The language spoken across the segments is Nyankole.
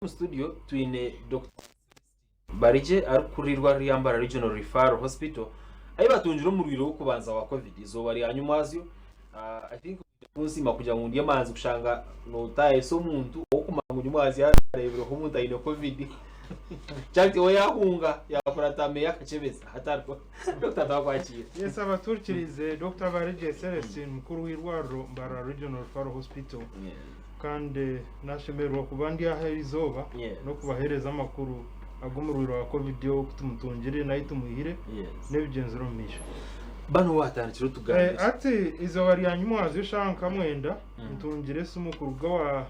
Omu studio twine Dokita Celestine Barigye arikukurira eirwariro rya Mbarara Regional Referral Hospital ahi batungire omurwaire w'okubanza wa Covid eizooba rya nyumwazyo. I think oine kunsiima kugira ngu ndi emanzi kushanga notaayesa omuntu ow'okumanya ngu nyumwazyo areebireho omuntu aine Covid. Kyakiti we yaahunga yaakurata meeya akakyebeza hatariho. Dokita twakwakiira. Yes, abaturikiriize Dokita Barigye Celestine mukuru w'eirwariro Mbarara Regional Referral Hospital. Kandi nashemererwa kuba ndi aha erizooba n'okubaheereza amakuru ag'omurwaire wa Covid oku tumutungire n'ahu tumwihire n'ebigyenzire omu maisho. Ba niwe waatandikire otugambire. Hati eizooba rya nyimwazyo eshaaha nka mwenda ntungire esimu kuruga owa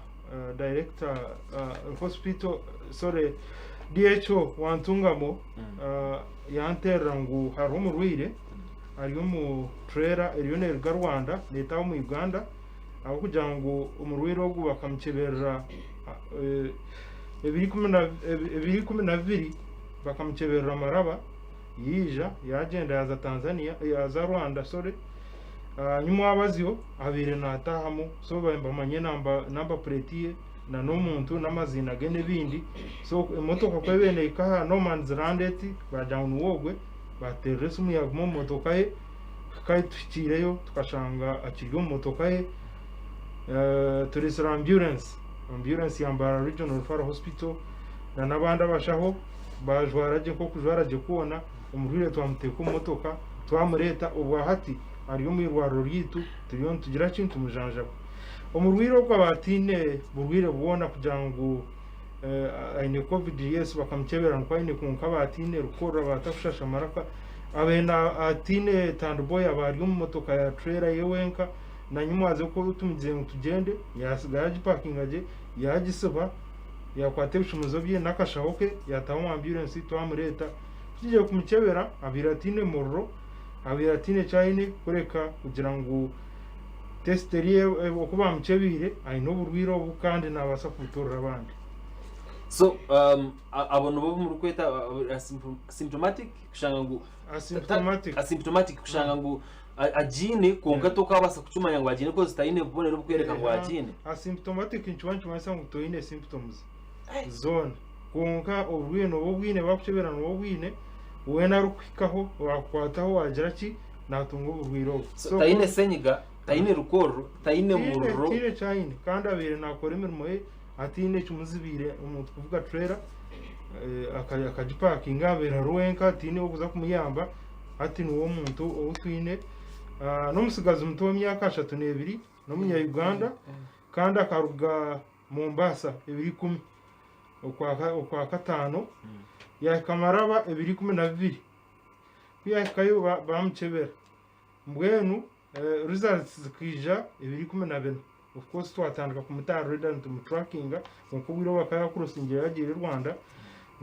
director hospital sorry DHO wa Ntungamo yanteerera ngu hariho omurwaire ari omu trailer eriyo neeruga Rwanda neetaaha omu Uganda. Ahabw'okugira ngu omurwaire ogu bakamukyeberera ebiro 12 bakamukyeberera amaraba yaija yaagyenda yaaza Tanzania yaaza Rwanda sorry nyuma abazyo abaire naataahamu so bamanye namba pureeti ye n'omuntu n'amaziina ge n'ebindi so emotoka ku ebaire neehika aha no man's land eti baagira ngu niwe ogwe baateerera esimu yaaguma omu motoka ye. Kuhika ahu tuhikiireyo tukashanga akiri omu motoka ye, tureetsire ambyurensi, ambyurensi ya Mbarara Regional Referral Hospital na n'abandi abashaho baajwara gye nk'okujwara gye kwona, omurwaire twamuteeka omu motoka twamureeta obwa hati ari omu irwariro ryaitu turiyo nitugira ki nitumujanjaba. Omurwaire ogwo aba ataine burwaire bwona kugira ngu aine covid yes bakamukyebera ngu aine kwonka aba ataine rukorora aba atakushasha maraka abaire ataine tandiboyi aba ari omu motoka ya trailer ye wenka na nyuma ku tumugizire ngu tugyende yasiga yagipakinga gye yagisiba yakwata ebishumuzo bye n'akashaho ke yataha omu ambulance twamureeta tugiire kumukyebera abaire ataine muriro abaire ataine eki aine kureka kugira ngu Test eri oku bamukyebeire aine oburwaire obu kandi nabaasa kubutoorera abandi. So abo nibo murikweta asymptomatic kushanga ngu Asymptomatic. Asymptomatic kushanga ngu agiine kwonka tokabaasa kukimanya ngu agiine coz taine bubonero obukwereka ngu agiine. Asymptomatic nikiba nikimanyisa ngu toine symptoms zoona kwonka oburwaire nooba obwine bakukyebera nooba obwine weena arikukuhikaho wakukwataho wagira ki natunga oburwaire obu. So taine senyiga, taine rukorro, taine muriro. Taine eki aine kandi abaire nakora emirimo ye ataine ekimuzibiire omuntu kuvuga trailer akagipakinga abaire ari wenka hataine orikuza kumuyamba hati niwe omuntu ou twine. N'omutsigazi muto w'emyaka 32 n'omunya Uganda kandi akaruga Mombasa ebiro 10 Okwakataano yahika Maraba ebiro 12. Ku yaahikayo baamukyebera. Mbwenu results zikaija ebiro 14. Of course twatandika kumuta aha radar nitumutrackinga kwonka obwire obu akaba yaakurosingire yaagiire Rwanda.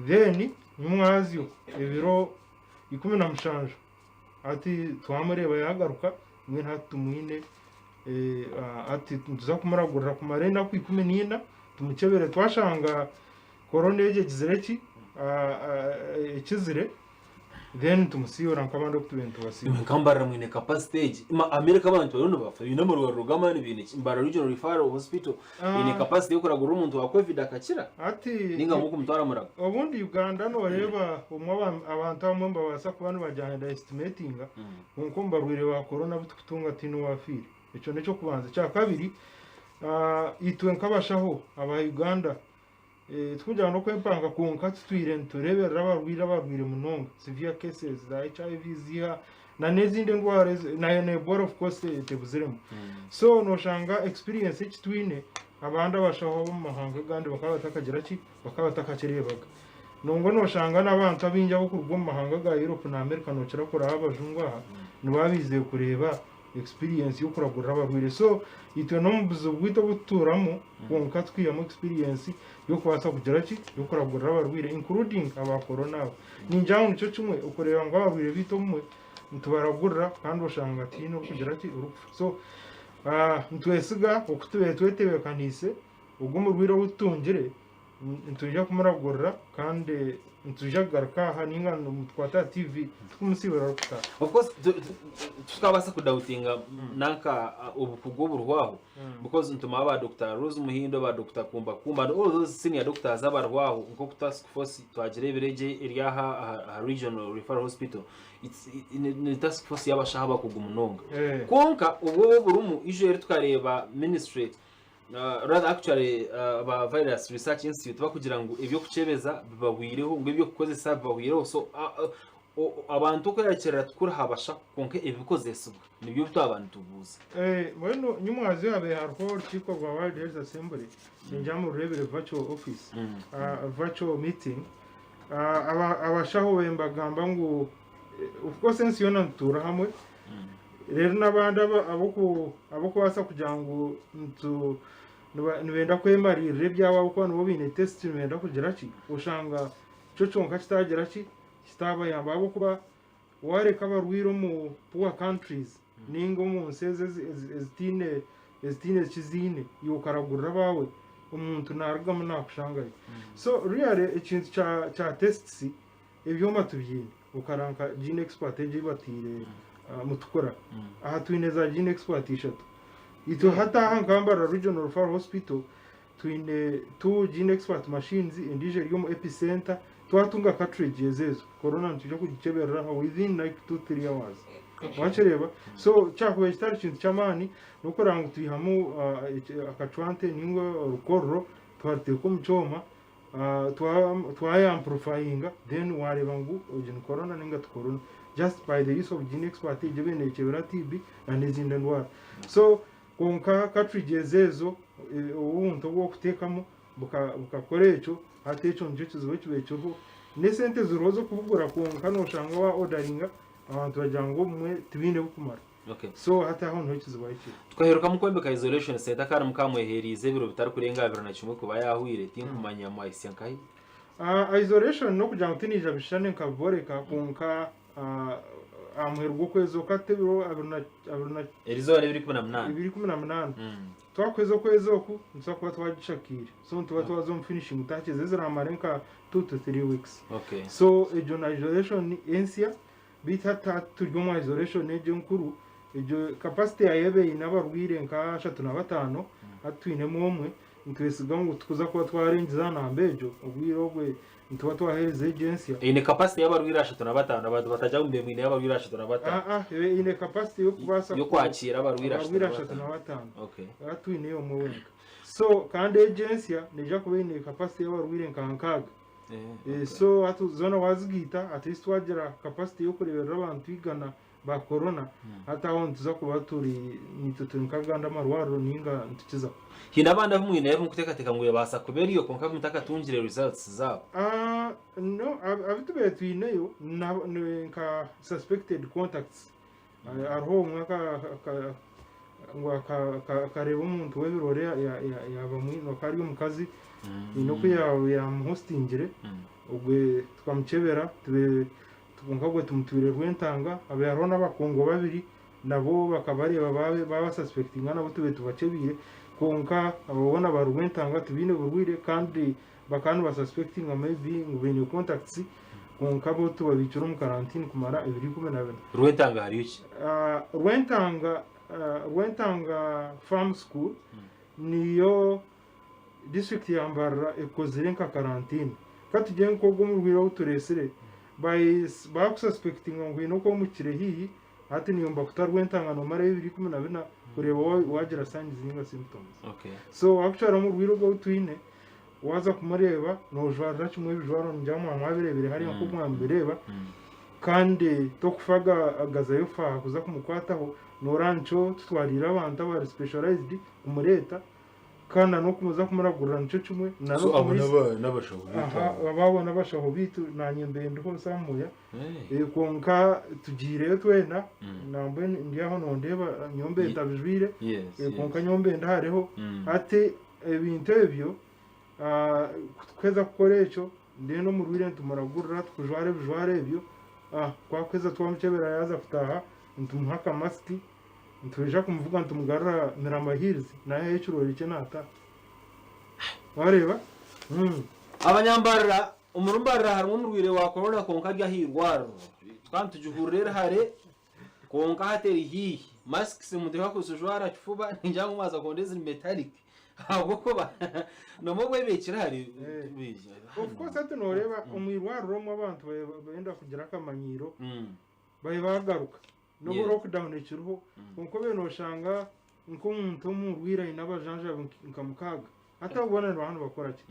Then nyomwazyo ebiro 17 hati twamureeba yaagaruka mbwenu hati tumwine hati nituza kumuragurira kumara enaku 14 tumukyebere twashanga korona egi egizire ki ekizire Then tumusiibura nk'abandi oku tubaire nitubasiibura. Imwe nka Mbarara mwine capacity egi? Ima America abantu bariyo nibafa baine amarwariro g'amaani baine ki? Mbarara Regional Referral Hospital eine capacity y'okuragurira omuntu wa covid akakira? Hati Ninga murikumutwara murago? Obundi Uganda noreeba obumwe abantu abamwe nibabaasa kuba nibagira underestimatinga kwonka omu barwaire ba corona abu turikutunga tihaine owafiire. Ekyo n'eky'okubanza. Ekyakabiri, itwe nk'abashaho aba Uganda Tikugira ngu n'okwepanga kwonka tutwire nitureeberera abarwaire abarwaire munonga, severe cases za HIV, ziiha na n'ezindi endwara na Ebola of course tebuziremu. So noshanga experience eki twine abandi abashaho ab'omu mahanga agandi bakaba batakagira ki, bakaba batakakireebaga. Nangwa noshanga n'abantu abaingi abarikuruga omu mahanga ga Europe na America nokira kureeba abajungu aha nibaba baizire kureeba experience y'okuragurira abarwaire. So itwe n'omu buzibu bwaitu obu tutuuramu kwonka tukaihamu experience y'okubaasa kugira ki? Y'okuragurira abarwaire including aba corona aba. Ningira ngu nikyo kimwe okureeba ngu abarwaire baitu obumwe nitubaragurira kandi oshanga tihaine orikugira ki? Orikufa. So nitwesiga oku tubaire twetebeekaniise, ogwo omurwaire ou tutungire. Nitwija kumuragurira kandi nitwija kugaruka aha ninga nimutukwata aha TV tukumusiibura arikutaaha. Of course tukabaasa kudoutinga nanka obukugu oburiho aho because nitumanya ba Dokita Rose Muhindo, ba Dokita Kumba Kumba and all those senior doctors abariho aho nk'oku task force twagireebire egye eri aha aha regional referral hospital it's ni task force y'abashaho abakugu munonga. Kwonka obwoba oburimu ijo eri tukareeba ministry Rather actually aba Virus Research Institute bakugira ngu eby'okukyebeza bibahwireho ngu eby'okukozesa bibahwireho so abantu okwerakirira tikuri aha bashaho kwonka ebikozesibwa nibyo ebi twaba nitubuuza. Mbwenu nyimwazyo habaire hariho orukiiko rwa World Health Assembly ningira murureebire virtual office, virtual meeting, abashaho babaire nibagamba ngu of course ensi yoona nitutuura hamwe Reero n'abandi abarikubaasa kugira ngu nibenda kwemariirira ebyabo ahabw'okuba nibo baine test nibenda kugira ki, oshanga kyo kyonka kitaagira ki, kitaabayamba ahabw'okuba waareka abarwaire omu poor countries nainga omu nsi ezi ezitaine ezitaine eki ziine, iwe okaragurira abaawe, omuntu naarugamu naakushangayo. So really ekintu kya tests ebyoma tubiine. Okara nka Gene Expert egyo ei bataire Mutukura. Aha twine za Gene Expert ishatu. Itwe hati aha nka Mbarara Regional Referral Hospital twine two Gene Expert machines, endiijo eri omu Epicenter. Twatunga cartridges ezo, corona nitwija kugikyeberera aha within like two, three hours. Wakireeba? So kyakubaire kitari kintu ky'amaani n'okureba ngu twihamu akacwante ninga orukororo twaruteeka omu kyoma Twayamplifyinga then wareeba ngu egi ni corona ninga ti corona just by the use of gene expert egyo ebaire nekyebera TB na n'ezindi endwara. So kwonka cartridges ezo obuntu obu orikuteekamu bukakora ekyo hati ekyo nikyo kizibu ekibaire kiriho. N'esente ziriho z'okubugura kwonka noshanga wa orderinga abantu bagira ngu obumwe tibaine burikumara. Okay. So hati aho niho ekizibu ahi kiri. Tukaheruka mukwombeka isolation center kandi mukamwehereize ebiro bitarikurenga 21 kuba yahwire tinkumanya mwahisya nkahi? Isolation n'okugira ngu tinaija bishushane nkabiboreka kwonka aha muheru gw'okwezi oku hati ebiro abiri na abiri na Erizooba n'ebiro 18. Ebiro 18. Twakuheza okwezi oku nituza kuba twagishakiire so nituba twaza omu finishing touches eziramare nka 2 to 3 weeks. Okay. So egyo na isolation ensya Beitu hati hati turi omu isolation egyo enkuru, egyo capacity yaayo eba eine abarwaire nka 35, hati twinemu omwe, nitwesiga ngu tikuza kuba twarengiza aha namba egyo, obwire obwe nituba twaheereza egyo ensya. Eine capacity y'abarwaire 35, abantu batagira ngu mbe mwine y'abarwaire 35. Aa, eine capacity y'okubaasa Y'okwakiira abarwaire abarwaire 35. 35. Okay. Hati twineyo omwe wenka. So kandi egyo ensya neija kuba eine capacity y'abarwaire nka 60. So hati zoona wazigaita at least twagira capacity y'okureberera abantu igana ba corona hati aho nituza kuba turi nitwe turi nk'agandi amarwariro ninga nitukizaho. Haine abandi abu mwine abu mukuteekateeka ngu ebaasa kuba eriyo kwonka abu mutakatungire results zaabo? No, abu tubaire twineyo ni nka suspected contacts. Hariho omwe ngu akareeba omuntu w'ebirore yaaba mwine akaba ari omukazi haine oku yaamuhositingire ogwe tukamukyebera kwonka ogwe tumutwire Rwentanga habaire hariho n'abakungu babiri nabo bakabareeba baabasuspectinga nabo tubaire tubakyebiire kwonka abo boona ba Rwentanga tibaine burwaire kandi bakaba nibasuspectinga maybe ngu baine contacts kwonka bo tubabiikire omu karantini kumara ebiro 14. Rwentanga hariyo ki? Rwentanga Rwentanga Farm School niyo district ya Mbarara ekozire nka karantini. Ka tugire nk'ogwo omurwaire ou tureetsire baakususpectinga ngu haine oku omukire haihi hati niiwe nibakuta Rwentanga noomarayo ebiro 14 kureeba waagira signs ninga symptoms. So waakutwara omurwaire ogwo ou twine Waaza kumureeba noojwarira kimwe ebijwaro ningira mwaba mwabireebire hariya nk'oku mwabireeba kandi tokufa agazayo faaha kuza kumukwataho nooraba nikyo tutwariire abantu abari specialized kumureeta kandi na n'okumuza kumuragurira nikyo kimwe na So abo n'okumuhitsya n'abashaho baitu aha abo. abo abo n'abashaho baitu naanye mbaire ndiho Samuya Eh. kwonka tugiireyo twena nambwenu ndi aho nondeeba nyowe mbaire ntabijwire Yes, kwonka yes. nyowe mbaire ndahariho hati Ebintu ebyo kutukuheza kukora ekyo, then omurwaire nitumuragurira tukujwara ebijwaro ebyo, ku akuheza twamukyebera yaaza kutaaha nitumuha akamasiki, nitwija kumuvuga nitumugarura Mirama Hills nawe ahe ekiroore kye naataaha. Waareeba? Abanyambarara, omuri Mbarara harimu omurwaire wa corona kwonka ari aha irwariro. Tukaba nitugihurira eri hare kwonka hati eri haihi. Masks nimuteekwa kuzijwara aha kifuba ningira ngu mwaza kuronda eziri metallic ahabw'okuba nomwe obwebekire hare. Of course hati noreeba omu irwariro omwo abantu benda kugira akamanyiiro babe bagaruka. N'obu lockdown ekiriho kwonka obaire noshanga nk'omuntu omurwaire aine abajanjabi nka mukaaga hati abo boona nibaba nibakora ki?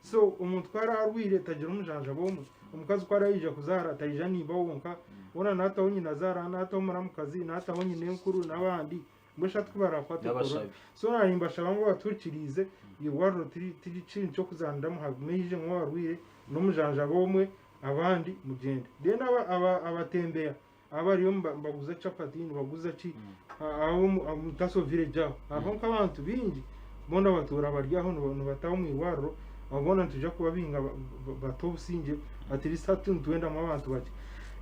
So omuntu ku araba arwaire tagira omujanjabi omwe, omukazi ku araba yaija kuzaara taija na iba wonka, hoona naataho nyinazaara, naataho muramukazi, naataho nyinenkuru n'abandi mbwenu shi hati ku baraakwatwe corona? So naanye nimbashaba ngu abatuhurikiriize eirwariro tiri kintu ky'okuzaaniramu hagume haijemu abarwaire n'omujanjabi omwe abandi mugyende. Then abatembeya Abariyo nibaguza chapati nibaguza ki aho omu Taso village aho hariho nk'abantu baingi boona batuura bari aho nibataaha omu irwariro abo boona nitwija kubabinga bate obusingye at least hati nitwendamu abantu bakye.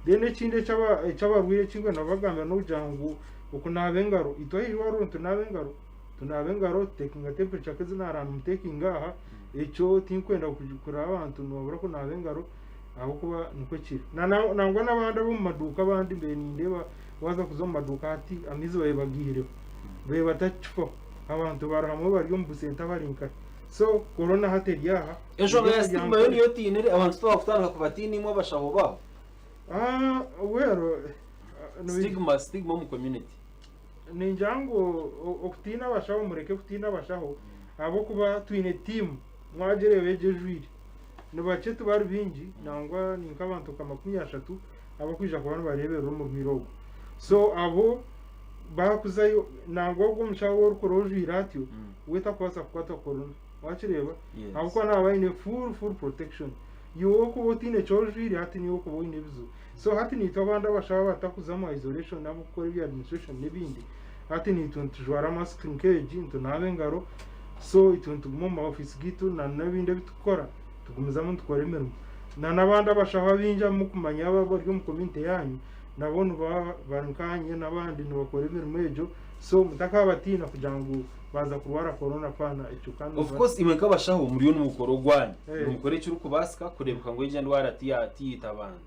Then ekindi eky'abarwaire eki mbwenu nabagambira n'okugira ngu okunaaba engaro itwe aha irwariro nitunaaba engaro, tunaaba engaro tutekinga temperature nk'ezi naaraba nimutekinga aha ekyo tinkwenda kureba abantu nibabura kunaaba engaro. Ahabw'okuba nikwo kiri. Nangwa n'abandi ab'omu maduuka abandi mbaire nindeeba waaza kuza omu maduuka hati amaizi babaire bagaihireho. Babaire batakikifaho. Abantu bari hamwe bari omu busente abari nkahi. So corona hati eri aha. Enshonga ya stigma yo niyo otiinire? Abantu tibakutandika kubatiina imwe abashaho baabo? Well, Stigma, stigma omu community. Ningira ngu okutiina abashaho mureke kutiina abashaho ahabw'okuba twine tiimu mwagireeba egi ejwire. Ni bakye tibari baingi nangwa ni nk'abantu nka 30 abakwija kuba nibareeberera omurwaire ogwo. So abo baakuzayo nangwa ogwo omushaho ou orikureeba ojwaire atyo we takubaasa kukwatwa corona wakireeba ahabw'okuba naaba aine full full protection. Iwe okuba otaine eki ojwaire hati niiwe okuba oine ebizibu. So hati naitwe abandi abashaho abatakuza omu isolation ab'okukora ebya administration n'ebindi hati naitwe nitujwara mask nk'egi nitunaaba engaro So itwe nituguma omu ma office gaitu na n'ebindi ebi tukukora tugumizamu nitukora emirimo. Na n'abandi abashaho abaingi abu mukumanya abo abari omu community yanyu nabo nibaba bari nkaanye n'abandi nibakora emirimo egyo so mutakaabatiina kugira ngu baaza kurwara corona paana ekyo kandi Of course imwe nk'abashaho muriyo nimukora ogwanyu, nimukora ekirikubaasika kureebeka ngu egyo endwara tiyaita abantu.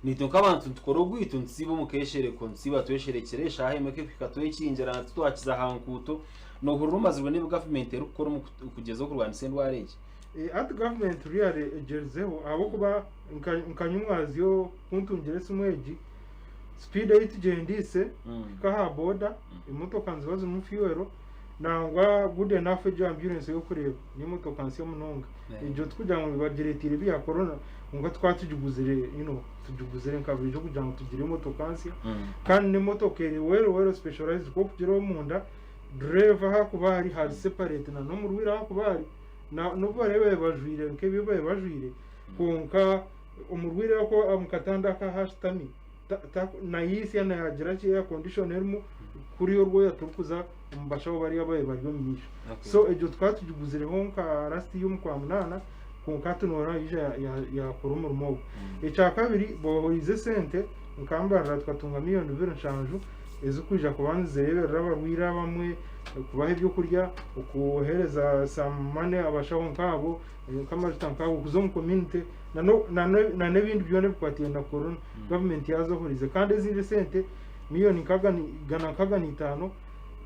Naitwe nk'abantu nitukora ogwaitu nitusiiba omu keeshereko, nitusiiba twesherekire, eshaaha emwe ekahika twekingirana titwakiza aha nkuuto. Noohurira omazirwe n'ebi gavumenti erikukora omu kugyezaho kurwanisa endwara egi? Hati gavumenti really egyerizeho ahabw'okuba nka nyimwazyo ku ntungire esimu egi, sipiidi ei tugyendeise kuhika aha boda, emotoka niziba zirimu fuel, nangwa good enough egyo ambulance ei orikureeba n'emotoka nsya munonga. Egyo tikugira ngu bagireeteire ebya corona kwonka tukaba tugiguzire you know tugiguzire nka buriijo kugira ngu tugire emotoka nsya kandi n'emotoka eri well well specialized ku orikugira omunda Driver ahu akuba ari hari separate na n'omurwaire ahu akuba ari n'obu barebe babe bajwaire nk'ebi babe bajwaire kwonka omurwaire aku omu katanda aku ahu ashutami nayeitsya nagira ki air condition erimu kuriya orwoya turikuza omu bashaho bariya babe bari omu maisho. So egyo tukaba tugiguzireho nka last year omu kwamunaana kwonka hati noreeba yaija yakora omurimo ogwo. Ekyakabiri bohoriize esente nka Mbarara tukatunga miriyoni 27 ezirikwija kuba nizireeberera abarwaire abamwe, kubaha ebyokurya, okuheereza some money abashaho nkaabo, nk'amajuta nk'ago kuza omu community na n'ebindi byona ebikwataine na corona gavumenti yaazohorize. Kandi ezindi esente miriyoni igana nkaaga na itaano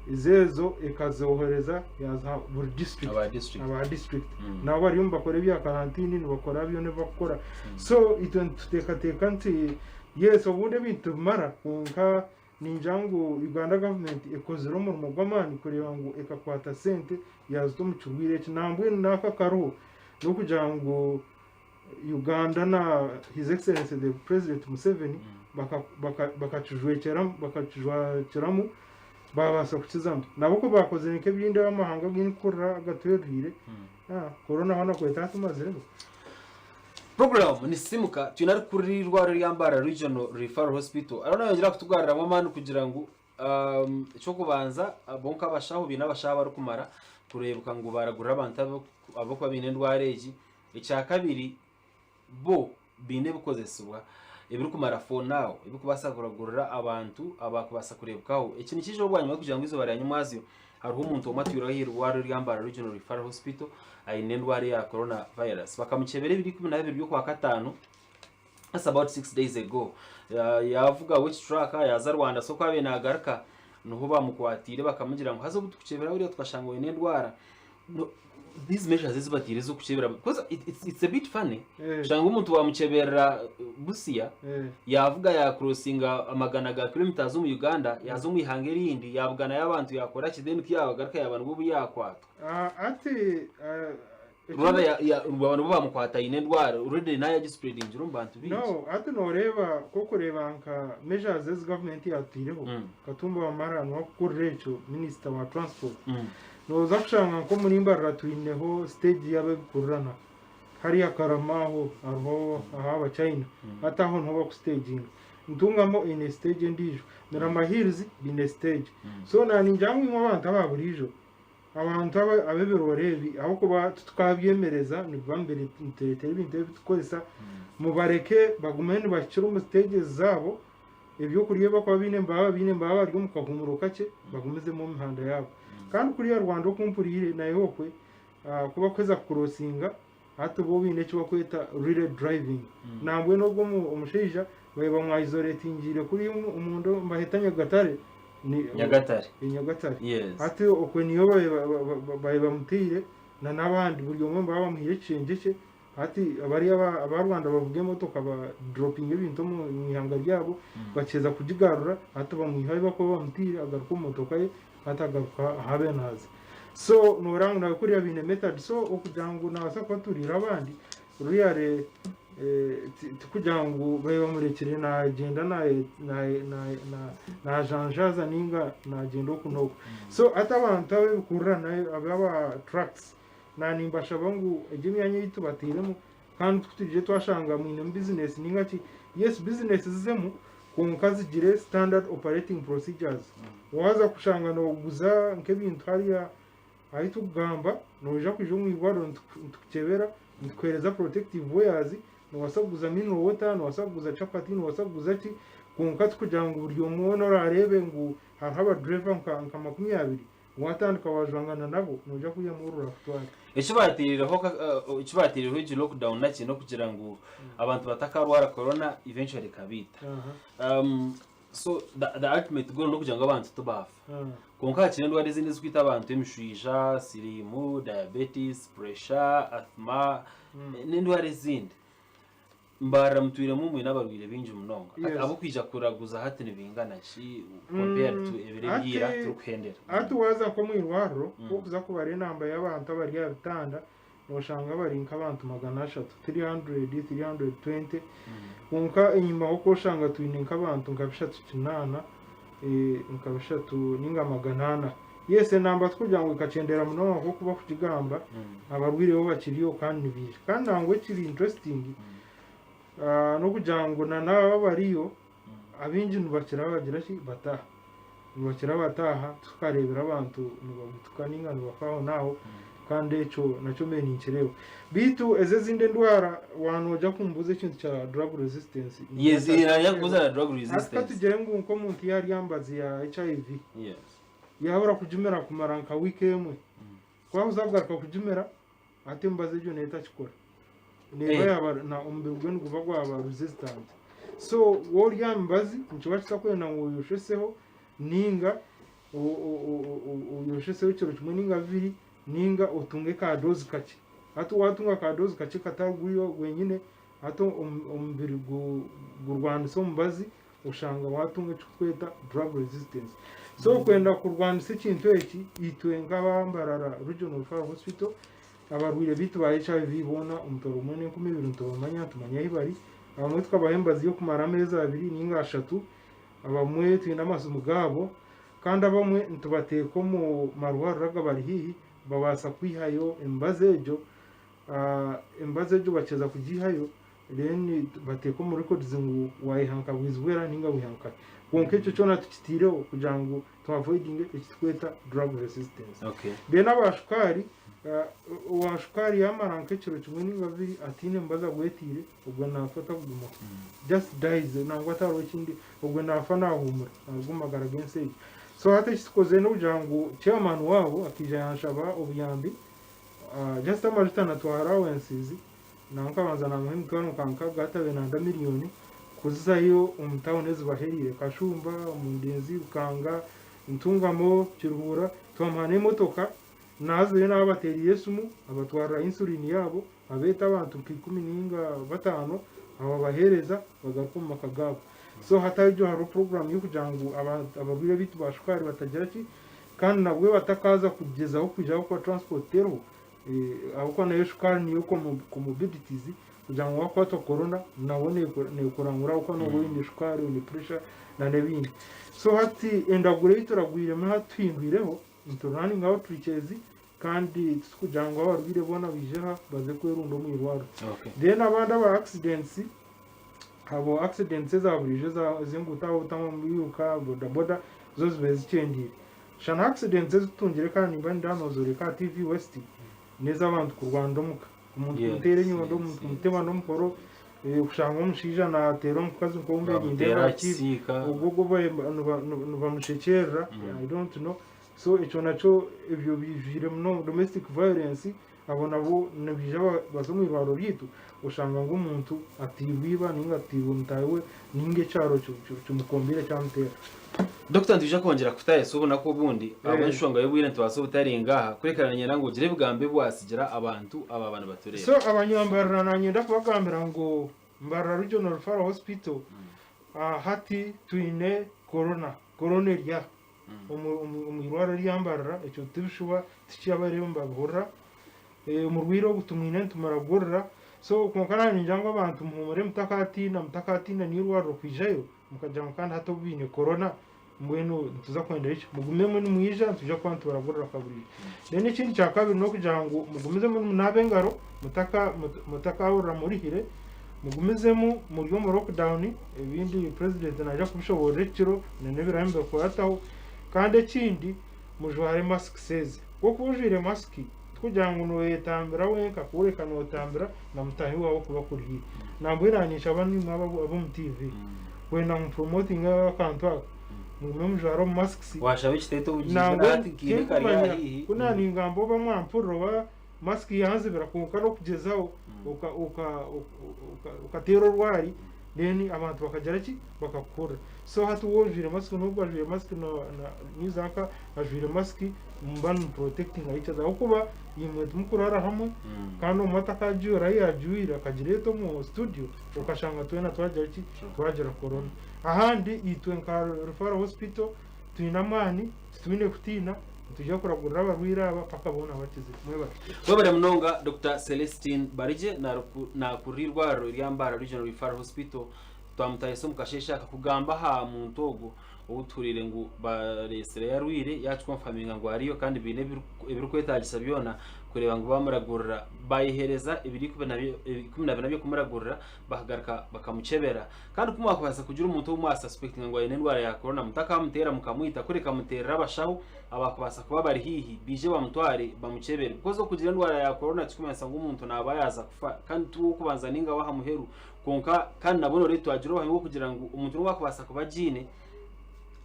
ezo ekazohereza yaaziha buri district aba district nabo bariyo nibakora ebya karantini nibakora byona ebi barikukora. So itwe nituteekateeka nti Yes obundi ebintu tibimara kwonka ningira ngu Uganda government ekozire omurimo gw'amaani kureeba ngu ekakwata sente yazita omu kirwaire eki. Nambwenu n'aka akariho n'okugira ngu Uganda na His Excellency the President Museveni bakakijwekyeramu bakakijwakyeramu babaasa kukizamu. Nabo ku baakozire nk'ebindi amahanga agindi kukurira agatwereriire, corona hoona ku etaatumaziremu. Puroguraamu Nisimuka twine arikukurira eirwariro rya Mbarara Regional Referral Hospital ariyo nayongyera kutugaruramu amaani kugira ngu eky'okubanza bo nk'abashaho baine abashaho abarikumara kureebeka ngu baragurira abantu abarikuba baine endwara egi. Ekyakabiri bo baine ebikozesibwa ebirikumara for now ebirikubaasa kuragurira abantu abakubaasa kureebekaho. Eki nikiija bwanyima y'okugira ngu eizooba rya nyomwazyo. Hariho omuntu omwe atwirwe ah'eirwariro rya Mbarara Regional Referral Hospital aine endwara eya Corona virus. Bakamukyebera ebiro 12 by'okwakataano, that's about 6 days ago. Yaavuga which truck yaaza Rwanda so ku abaire naagaruka niho bamukwatiire bakamugira ngu haza obu tukukyebera buriya tukashanga oine endwara. No, these measures ezi bataire ez'okukyebera because it's a bit funny kushanga omuntu wamukyeberera Busia yaavuga yaacrossinga amagana ga kilometers omu Uganda yaaza omu ihanga erindi yaabuganayo abantu yaakora ki then ku yaagaruka yaaba nibwo obu yaakwatwa. Hati Rather baba nibo bamukwata aine endwara already nayo yagispreadingire omu bantu baingi. No, hati nooreeba nk'okureeba nka measures ezi gavumenti yaataireho, Katumba Wamala niwe arikukurira ekyo, minisita wa transport. Nooza kushanga nk'omuri Mbarara twineho stage y'ab'ebikurirana. Hariya Karama aho hariho ah'Abachina, hati aho niho bakusiteginga. Ntungamo eine stage endiijo, Mirama Hills baine stage. So naningira ngu imwe abantu aba buriijo, abantu ab'ebiroore ebi ahabw'okuba titukabyemereza nibiba nibitureetera ebintu ebi tukukozesa, mubareke bagume nibahikira omu stages zaabo, Ebyokurya ebi bakuba baine nibaba babiine nibaba bari omu kahuumuro kakye bagumizemu omu mihanda yaabo. Kandi kuriya Rwanda oku mpuriire nayo okwe ku bakuheza kukurosinga hati bo baine eki bakweta relay driving. Nambwenu ogwo omushaija baaba bamwayizoretingiire kuriya omunda nibaheta Nyagatare Nyagatare. Nyagatare. Hati okwe niyo babaire bamutaire na n'abandi buri omwe nibaba bamuhaire ekishengye kye. Hati bariya aba Rwanda bavuga emotoka ba dropinga ebintu omu ihanga ryabo bakiheza kugigarura hati bamwiha ahu bakuba bamutiire agaruka omu motoka ye hati agaruka ahu abaire naaza. So noreeba ngu nawe kuriya baine method so okugira ngu nabaasa kuba aturiire abandi really tikugira ngu babe bamurekire nagyenda najanjaaza ninga nagyenda oku n'oku. So hati abantu ab'ebikurirana aba trucks Na nimbashaba ngu egyo emyanya ei tubatairemu kandi ku turiije twashanga mwinemu bizinesi ninga ki, yes bizinesi zizemu kwonka zigire standard operating procedures. Waaza kushanga nooguza nk'ebintu hariya ahu turikugamba, noija kwija omu irwariro nitukukyebera, nitukuheereza protective wears, noobaasa kuguza mineral water, noobaasa kuguza chapati, noobaasa kuguza ki, kwonka tikugira ngu buri omwe weena oraareebe ngu hariho abadureeva nka 20. Waatandika waajwangana nabo, noija kwihamu oru ruraakutware. Eki baateireho egi lockdown naki n'okugira ngu abantu batakarwara corona eventually ekabaita. So the ultimate goal n'okugira ngu abantu tibaafa. Kwonka hakiri endwara ezindi ezirikwita abantu emishwija, siriimu, diabetes, pressure, asthma n'endwara ezindi. Mbarara mutwiremu mwine abarwaire baingi munonga. Hati Yes. ab'okwija kuraguza hati nibingana ki compared to ebiro ebya ira Hati turikuhendera? hati waaza nk'omu irwariro ku orikuza kubara enamba y'abantu abari aha bitanda nooshanga bari nk'abantu 300, 300, 320 kwonka enyimaho ku oshanga twine nk'abantu nka 308 nka 300 ninga 400. Yes enamba tikugira ngu ekakyendera munonga nk'oku bakugigamba, abarwaire bo bakiriyo kandi nibaija. Kandi nangwa ekiri interesting n'okugira ngu na n'abo abariyo abaingi nibakira bagira ki bataaha. Nibakira bataaha tukareebera abantu nibagutuka ninga nibafa aho n'aho kandi ekyo nakyo mbe ninkireeba. Beitu ezi ezindi endwara waaba noija kumbuuza ekintu kya drug resistance Yes, naija kukubuuza na drug Hati resistance. katugire ngu nk'omuntu yaarya aha mbazi ya HIV, Yes. Yaahora kugimira kumara nka wiiki emwe. Ku ahuza kugaruka kugimira, hati emibazi egyo neeba etakikora. Neeba yaaba na omubiri gwe niguba gwaba resistant. So waaba ori aha mibazi, nikiba kitakwenda ngu oyosheseho ninga oyosheseho ekiro kimwe ninga bibiri ninga otunge ka dose kakye. Hati waatunga ka dose kakye katari guriya gwenyine, hati omubiri gurwanisa omubazi oshanga watunga ekiturikweta drug resistance. So kwenda kurwanisa ekintu eki, itwe nk'aba Mbarara Regional Referral Hospital, abarwaire baitu ba HIV boona omutwaro gumwe n'enkumi ibiri nitubamanya, nitumanya ahu bari. Abamwe tukabaha emibazi y'okumara ameezi abiri ninga ashatu, abamwe twine amasimu gaabo, kandi abamwe nitubateeka omu marwariro agabari haihi babaasa kwihayo emibazi egyo. Emibazi egyo bakiheza kugiihayo, Then bateeka omu records ngu wayiha nka Bwizibwera ninga wiha nkahi. Kwonka ekyo kyona tukitiireho kugira ngu tu avoidinge eki turikweta drug resistance. Okay. Then aba shukaari, owa shukaari yamara nk'ekiro kimwe ninga bibiri ataine mubazi agwetiire, ogwo naafa atakugumaho. Just dies nangwa tihariho ekindi, ogwo naafa naahuumura, naaruga omu magara g'ensi egi. So hati eki tukozire n'okugira ngu chairman waabo akaija yanshaba obuyambi just amajuta natwara allowances nanka nkabanza namuha emitwaro nka nkaga hati abaire nanda miriyoni kuzizayo omu tawuni ezibahereire Kashumba, Omundenzi, Rukanga, Ntungamo, Kiruhura twamuha n'emotoka naza naaba abatereire esimu abatwarira insulin yaabo abeeta abantu nka ikumi ninga batano ababahereza bagaruka omu maka gaabo. So hati egyo hariho program y'okugira ngu abarwaire baitu ba shukaari batagira ki kandi nabwe batakaaza kugyezaho kwija ahabw'okuba transport teriho ahabw'okuba nayo shukaari niyo comorbidities kugira ngu wakwatwa corona nabwo nekurangura ahabw'okuba nooba oine shukaari oine pressure na n'ebindi. So hati endaguro ei turagwiremu hati tuhindwireho nitu runninga outreaches kandi titukugira ngu abarwaire boona baije aha baze kwerunda omu irwariro. Then abandi aba accidents abo accidents eza buriijo ez'enguuto aho obutama mwiruka boda boda zo zibaire zikyendeire. Shana accidents ezi tutungire kandi nimba nindeeba noozoreka aha TV West n'ez'abantu kurwanira omuka. Omuntu kumuteera enyondo, omuntu kumutema n'omuhoro, kushanga omushaija naateera omukazi nk'ou mbaire nindeeba Bamuteera aha aha TV, kisiika. Ogwo ogwo nibamushekyerera, I don't know. So ekyo nakyo ebyo biijwire munonga domestic violence abo nabo nibaija baza omu irwariro ryaitu oshanga ngu omuntu ateirwe iba ninga ateirwe mutaahi we ninga ekyaro kimukombeire kyamuteera. Dokita nitwija kwongyera kutayesa obunaku obundi ahabw'enshonga y'obwire nitubaasa obutarenga aha kureka nanyenda ngu ogire ebigambo ebi watsigira abantu abaaba nibatureeba. So abanyambarara nanyenda kubagambira ngu Mbarara Regional Referral Hospital hati twine corona, corona eri aha. Omu irwariro erya Mbarara ekyo tibishuba tikyabaire nibabihurira. Omurwaire ogu tumwine nitumuragurira so kwonka naanye ningira ngu abantu muhumure mutakatiina mutakatiina n'eirwariro kwijayo mukagira ngu kandi hati obu baine corona mbwenu nituza kwenda ki mugumemu nimwija nitwija kuba nitubaragurira nka buriijo. Then ekindi kya kabiri n'okugira ngu mugumizemu nimunaaba engaro mutakahurira murihire Mugumizemu muri omu lockdown ebindi president naija kubishoborora ekiro na n'ebiraabe nibikwataho kandi ekindi mujware masks ezi ku okuba ojwaire mask tikugira ngu noyetambira wenka kureka notambira na mutaahi waawe okuba akuri haihi nambwenu aha ninshaba naimwe ab'omu TV kwenda ngu mupromotinge akantu aka mugume mujware omu masks Washaba ekiteeto obugiizwe na nangwa hati nkiine kari tinkumanya haihi. ku naaningamba oba mwampurira oba Mask yanzibira kwonka nokugyezaho okateera orwari then abantu bakagira ki bakakuhurira so hati waaba ojwaire mask nogu ajwaire mask nizanka ajwaire mask nimuba nimu protectinga each other ahabw'okuba imwe timukuraara hamwe kandi omwe atakagiura ahu yagiwire akagireeta omu studio okashanga twena twagira ki twagira corona ahandi itwe nka referral hospital twine amaani titwine kutiina. Nitwija kuragurira abarwaire aba paka boona bakizire. Mwebare. Mwebare munonga Dokita Celestine Barigye nakurira eirwariro erya Mbarara Regional Referral Hospital twamutahisa omu kasheeshe aka kugamba aha muntu ogwo ou tuhuriire ngu baretsireyo arwaire yakikonfaminga ngu ariyo kandi baine ebirikwetagisa byona kureeba ngu bamuragurira bayehereza ebiro ikumi na bina by'okumuragurira bakagaruka bakamukyebera Kandi ku mwakubaasa kugira omuntu ou mwasuspectinga ngu aine endwara ya corona, mutakamuteera mukamwita, kureka muteerere abashaho abakubaasa kuba bari haihi baije bamutware bamukyebere. Because okugira endwara ya corona tikikumanyisa ngu omuntu naaba yaaza kufa kandi ti w'okubanza nainga w'aha muheru. Kwonka kandi nabwo nooreeba twagira obuhame bw'okugira ngu omuntu n'obu akubaasa kuba agiine,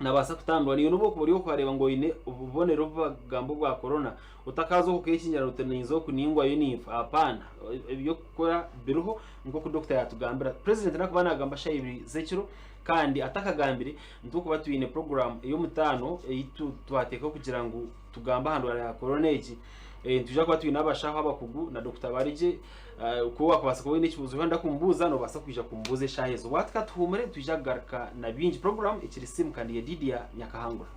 nabaasa kutandura. Naiwe n'obu okuba ori okuhareeba ngu oine obubonero obu bakugamba obwa corona, otakaaza okukeekingira oti ninza oku ningwayo ninfa. Hapana, eby'okukora biriho. Nk'oku dokita yaatugambira, purezidenti nakuba naagamba shaaha ibiri z'ekiro kandi atakagambire nitukuba twine puroguraamu ey'omutaano ei twateekaho kugira ngu tugambe aha ndwara ya korona egi. Nitwija kuba twine abashaho abakugu na Dokita Barigye. Ku waakubaasa kuba oine ekibuuzo kyona kumubuuza, noobaasa kwija kumubuuza eshaaha ezo. Waati ka tuhuumure, nitwija kugaruka na bingi. Puroguraamu ekiri Simuka ndi Yedidia Nyakahangura.